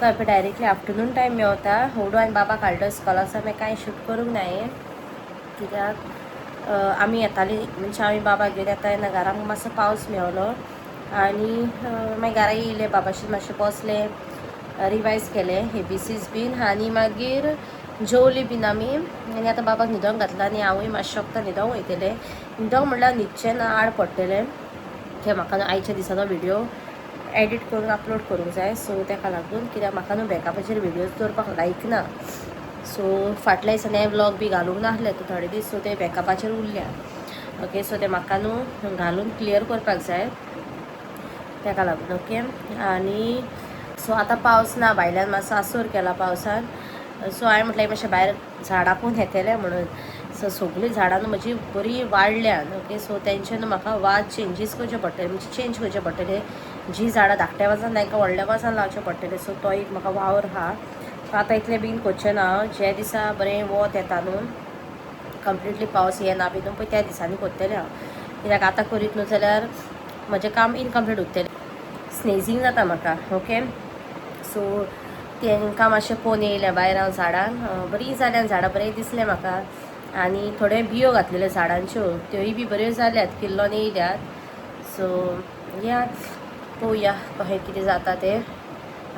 तुमकां पळय directly afternoon time मेवता. होडू आनी बाबा काडलो स्कॉलाक, मागीर कांय शूट करूंक नाय, कित्याक आमी येताली, म्हणजे आमी बाबा घेवन येता तेन्ना घरा मातसो पावस मेवलो आनी मागीर घरा येयले, बाबाशी मातशें बसले, रिवायज केले एबीसीज बीन आनी मागीर जेवली बीन आमी. आनी आतां बाबाक न्हिदोंक घातला आनी हांवूय मातशें शकता न्हिदोंक वयतलें. न्हिदोंक म्हणल्यार न्हिदचें ना, आड पडटलें, कित्याक म्हाका न्हू आयच्या दिसाचो व्हिडियो एडिट करून अपलोड करूंक जाय. सो तेका लागून, कित्याक म्हाका न्हू बॅकअपाचेर व्हिडियोज दवरपाक लायक ना. सो फाटल्या दिसांनी हांवें व्लॉग बी घालूंक नासले तो थोडे दीस, सो ते बॅकअपाचेर उरल्या. ओके, सो ते म्हाका न्हू घालून क्लियर करपाक जाय, तेका लागून. ओके, आनी सो आतां पावस ना, भायल्यान मातसो आसोर केला पावसान. सो हांवें म्हटलें मातशें भायर झाडां पळोवन येतलें म्हणून. सो सगळीं झाडां न्हू म्हजी बरी वाडल्यान. ओके, सो तेंचे न्हू म्हाका वाज चेंजीस करचे पडटले, म्हणजे चेंज करचे पडटले. जी झाडां धाकट्या वाजान तांकां व्हडल्या वाजान लावचें पडटलें. सो तो एक म्हाका वावर आहा. सो आतां इतलें बेगीन करचें ना हांव. जे दिसा बरें वत येता न्हू, कंप्लिटली पावस येना बी न्हू पळय, त्या दिसांनी करतलें हांव, कित्याक आतां करीत न्हू जाल्यार म्हजें काम इनकम्प्लीट उरतलें, स्नेझींग जाता म्हाका. ओके, सो तांकां मातशें पळोवन येयलें भायर हांव झाडांक. बरीं जाल्यान झाडां, बरें दिसलें म्हाका. आनी थोड्यो बियो घातलेल्यो झाडांच्यो, त्योय बी बऱ्यो जाल्यात, किल्लोन येयल्यात. सो या, पळोवया कशें कितें जाता तें.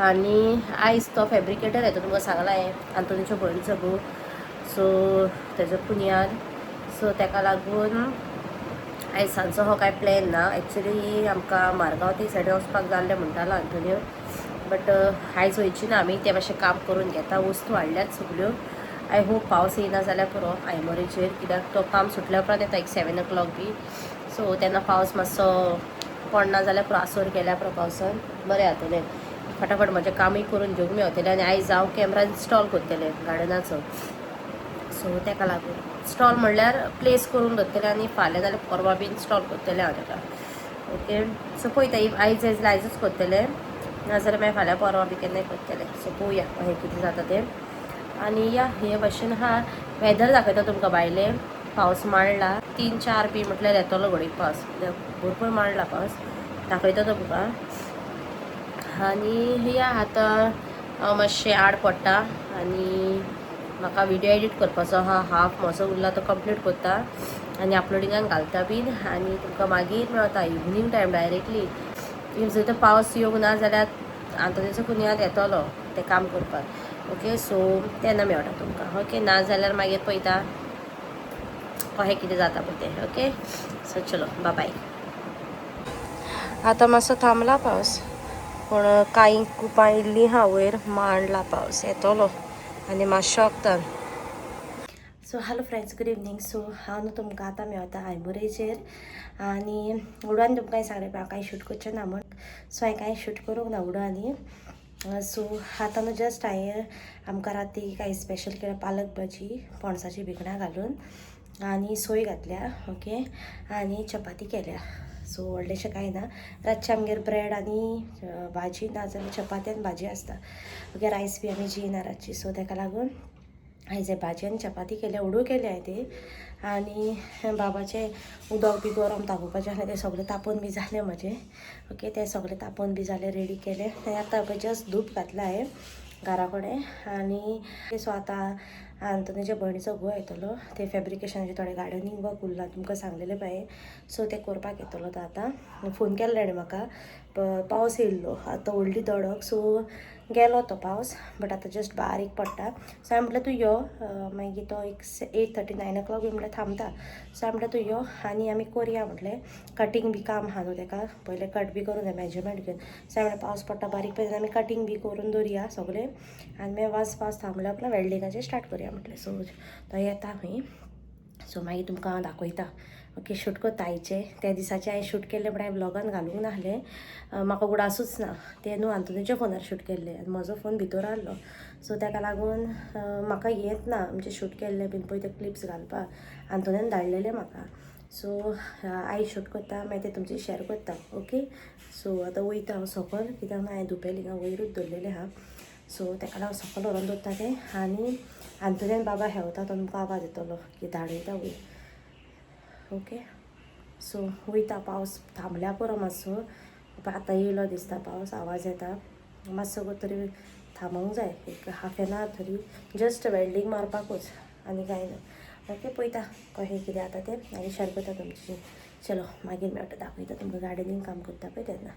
आनी आयज तो फेब्रिकेटर येता, तुमकां सांगलां हांवें, आंतोनीच्यो भयणीचो घोव, सो तेजो पुनयाद. सो तेका लागून आयज सांजचो हो कांय प्लॅन ना. एक्चुली आमकां मारगांव ते सायडीन वचपाक जाल्लें म्हणटालो आंतोनियो, बट आयज वयची ना आमी. तें मातशें काम करून घेता, वस्तू हाडल्यात सगल्यो. I hope पावस येयना जाल्यार पुरो आयमोरेचेर, कित्याक तो काम सुटल्या उपरांत येता एक 7 ओ क्लॉक बी. सो तेन्ना पावस मातसो पडना जाल्यार पुरो, आसोर केल्या पुरो पावसान, बरें जातलें. फटाफट म्हजें कामूय करून घेवंक मेवतलें. आनी आयज हांव कॅमरा इन्स्टॉल करतलें गार्डनाचो. सो तेका लागून, इन्स्टॉल म्हणल्यार प्लेस करून दवरतलें आनी फाल्यां जाल्यार परवां बी इन्स्टॉल करतलें हांव तेका. ओके, सो पळयता, if आयज जाय जाल्यार आयजूच करतलें, नाजाल्यार मागीर फाल्यां परवां बी केन्नाय करतलें. सो पळोवया कशें कितें जाता तें. आनी या, हे भशेन आहा वेदर. दाखयता तुमकां भायलें. पावस मांडला, 3-4 बी म्हटल्यार येतलो घडये पावस, कित्याक भरपूर मांडला पावस. दाखयता तुमकां. आनी या, आतां हांव मातशें आड पडटा आनी म्हाका व्हिडियो एडिट करपाचो आहा. हाफ म्हजो उरला तो कंप्लीट करता आनी अपलोडिंगाक घालता बीन आनी तुमकां मागीर मेळता इवनींग टायम डायरेक्टली. If जर तर पावस येवंक ना जाल्यार आंतोनीचो कुनयाद येतलो तें काम करपाक. ओके, सो तेन्ना मेळटा तुमकां. ओके, ना जाल्यार मागीर पळयता कशें कितें जाता पळय तें. ओके, सो चलो, बाय. आतां मातसो थांबला पावस, पूण कांय कुपां इल्लीं आहा वयर, मांडला पावस येतलो आनी मातशें वखदान. So hello friends, good evening. So हांव न्हू तुमकां आतां मेवता आयमुरेचेर आनी उडवान तुमकां सांगलें हांव कांय शूट करचें ना म्हण. सो हांवें कांय शूट करूंक ना उडवानी. सो आतां न्हू जस्ट हांवें आमकां राती कांय स्पेशल केल्या, पालक भाजी पणसाची भिकणां घालून आनी सोय घातल्या. ओके, आनी चपाती केल्या. सो व्हडलेशें कांय ना. रातचें आमगेर ब्रेड आनी भाजी, ना जाल्यार चपाती आनी भाजी आसता. ओके, रायस बी आमी जेयना रातची. सो तेका लागून आयज भाजी आनी चपाती केल्या, उडू केल्या हांवें ती. आनी बाबाचें उदक बी गरम तापोवपाचें आसलें, तें सगळें तापोवन बी जालें म्हजें. ओके, तें सगळें तापोवन बी जालें, रेडी केलें आनी आतां पळय जस्ट धूप घातलां हांवें घरा कडेन. आनी सो आतां आंतोनीच्या भयणीचो घोव येतलो, ते फेब्रिकेशनाचे थोडे गार्डनींग वर्क उरलां, तुमकां सांगलेलें पळय, सो तें करपाक येतलो तो. आतां फोन केल्लो तेणें म्हाका. पावस येयल्लो आतां व्हडली दडक, सो गेलो तो पावस, बट आतां जस्ट बारीक पडटा. सो हांवें म्हटलें तूं यो. मागीर तो एक 8:30 9 ओ क्लॉक बी म्हटल्यार थांबता. सो हांवें म्हटलें तूं यो आनी आमी करया म्हटलें. कटींग बी काम आहा न्हू, तेका पयलें कट बी करूं जाय मेजरमेंट घेवन. सो हांवें म्हटलें पावस पडटा बारीक पळय, आमी कटींग बी करून दवरया सगळें आनी मागीर वाज पावस थांबल्या उपरांत वेल्डिंगाचें स्टार्ट करुया म्हटलें. सो तो येता खंय, सो मागीर तुमकां हांव दाखयता. ओके, शूट करता आयचें. त्या दिसाचें हांवें शूट केल्लें, पण हांवें ब्लॉगान घालूंक नासलें, म्हाका उगडासूच ना. तें न्हू आंतोनीच्या फोनार शूट केल्लें आनी म्हजो फोन भितर आहलो. सो तेका लागून म्हाका येत ना म्हणजे शूट केल्लें बीन पळय ते क्लिप्स घालपाक. आंतोनीन धाडलेलें म्हाका. सो आयज शूट करता, मागीर ते तुमचे शेअर करता. ओके, सो आतां वयता हांव सकयल, कित्याक हांवें धुपेल हिंगा वयरूच दवरलेलें आहा. सो तेका लागून सकयल व्हरोन दवरता तें आनी आंतोनियान बाबा हेवता, तो तुमकां आवाज येतलो की धाडयता वयर. ओके, सो वयता. पावस थांबल्या पुरो मातसो, आतां येयलो दिसता पावस, आवाज येता मातसो तरी. थांबोंक जाय एक हाफ एन आवर तरी, जस्ट वेल्डींग मारपाकूच, आनी कांय ना. ओके, पळयता कशें कितें जाता तें आनी शेअर करता तुमची. चलो, मागीर मेळटा, दाखयता तुमकां गार्डनींग काम करता पळय तेन्ना.